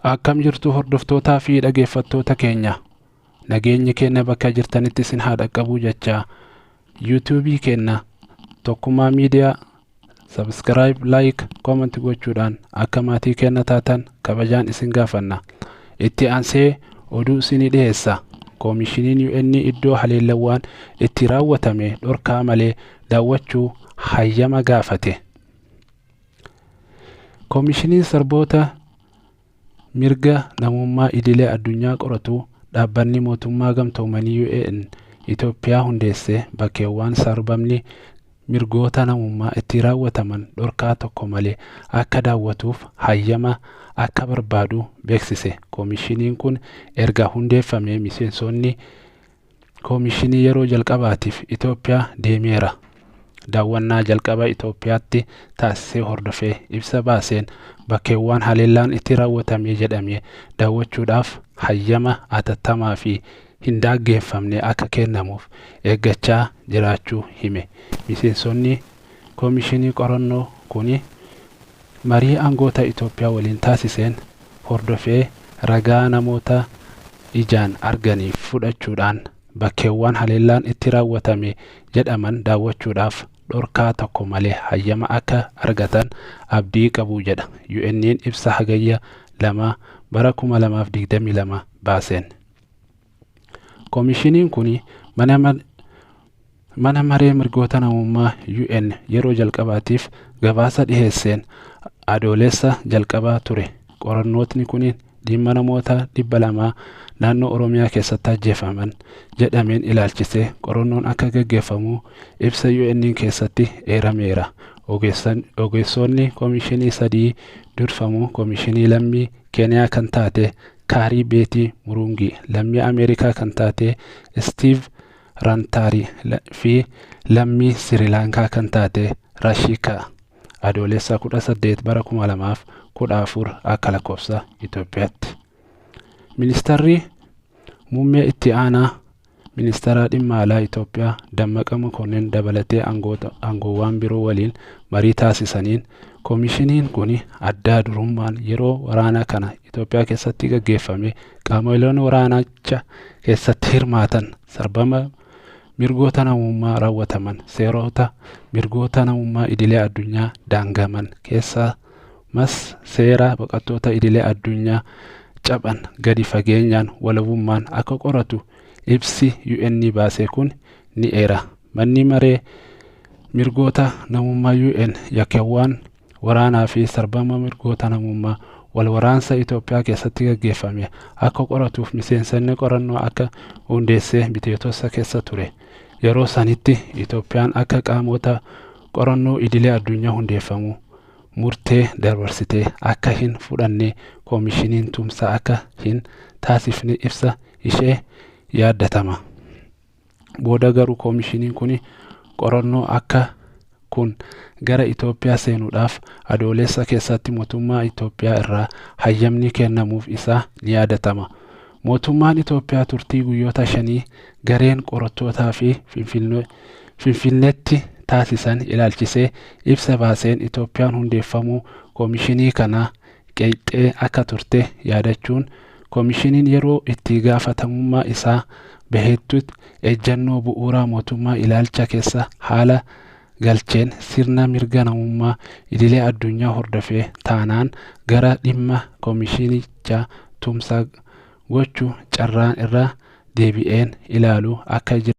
Akkam jirtu hordoftootaa fi dhaggeeffattoota keenya. Nageenyi keenya bakka jirtanitti isin haa dhaqqabu jechaa yuutuubii keenya Tokkummaa Miidiyaa subscribe, like, comment gochuudhaan akka maatii keenya taatan kabajaan isin gaafanna. Itti aansee oduu isinii dhiyeessa. Koomishiniin UN iddoo haleellawwan itti raawwatame dhorkaa malee daawwachuu hayyama gaafate. Koomishiniin sarboota mirga namummaa idilee addunyaa qoratu dhaabbanni mootummaa gamtoomanii UN Itoophiyaa hundeesse bakkeewwan sarbamni mirgoota namummaa itti raawwataman dhorkaa tokko malee akka daawwatuuf hayyama akka barbaadu beeksise. Koomishiniin kun erga hundeeffamee miseensonni koomishinii yeroo jalqabaatiif Itoophiyaa deemeera. Daawwannaa jalqaba Itoophiyaatti taasisee hordofee ibsa baaseen bakkeewwan haleellaan itti raawwatame jedhame daawwachuudhaaf hayyama atattamaa fi hin daangeffamne akka kennamuuf eeggachaa jiraachuu hime. Miseensonni koomishinii qorannoo kuni marii aangoota Itoophiyaa waliin taasiseen hordofee ragaa namoota ijaan arganiif fudhachuudhaan bakkeewwan haleellaan itti raawwatame jedhaman daawwachuudhaaf dhorkaa tokko malee hayyama akka argatan abdii qabu jedha UN'n ibsa Hagayya 2 bara 2022 baaseen. Koomishiniin kun mana maree mirgoota namummaa UN yeroo jalqabaatiif gabaasa dhiheesseen adoolessa jalqabaa ture. Qorannootni kun dhimma namoota 200 naannoo Oromiyaa keessatti ajjeefaman jedhameen ilaalchisee qorannoon akka gaggeeffamu ibsa UN keessatti eerameera. Ogeessonni koomishinii sadii durfamu koomishinii lammii Keeniyaa kan taate Kaarii Beetii Murungi, lammii Ameerikaa kan taate Steve Rantaarii fi lammii Sirilaankaa kan taate Rashika adoolessa 18 bara 2014 akka lakkoofsa Itoophiyaatti. Ministeerri muummee itti aanaa ministeera dhimma alaa Itoophiyaa Dammaqa Mokonnin dabalatee aangoowwan biroo waliin marii taasisaniin koomishiniin kun addaa durummaan yeroo waraana kana Itoophiyaa keessatti gaggeeffame qaamoleen waraanicha keessatti hirmaatan sarbama mirgoota namummaa raawwataman seerota mirgoota namummaa idilee addunyaa daangaman keessumas seera baqattoota idilee addunyaa caban gadi fageenyaan walabummaan akka qoratu ibsi UN baase kun ni eera. Manni maree mirgoota namummaa UN yakkeewwan waraanaa fi sarbama mirgoota namummaa wal waraansa Itoophiyaa keessatti gaggeeffame akka qoratuuf miseensonni qorannoo akka hundeessee bitootessa keessa ture. Yeroo sanitti Itoophiyaan akka qaamota qorannoo idilee addunyaa hundeeffamu murtee dabarsitee akka hin fudhanne koomishiniin tumsa akka hin taasifne ibsa ishee yaaddatama. Booda garuu koomishiniin kun qorannoo akka kun gara Itoophiyaa seenuudhaaf adoolessa keessatti mootummaa Itoophiyaa irraa hayyamni kennamuuf isaa ni yaadatama. Mootummaan Itoophiyaa turtii guyyoota 5 gareen qorattootaa fi Finfinneetti taasisan ilaalchisee ibsa baaseen Itoophiyaan hundeeffamuu koomishinii kanaa qeexxee akka turte yaadachuun koomishiniin yeroo itti gaafatamummaa isaa bahetti ejjennoo bu'uuraa mootummaa ilaalcha keessa haala galcheen sirna mirga namummaa idilee addunyaa hordofee taanaan gara dhimma koomishinichaa tumsa gochuu carraan irra deebi'een ilaalu akka jiru.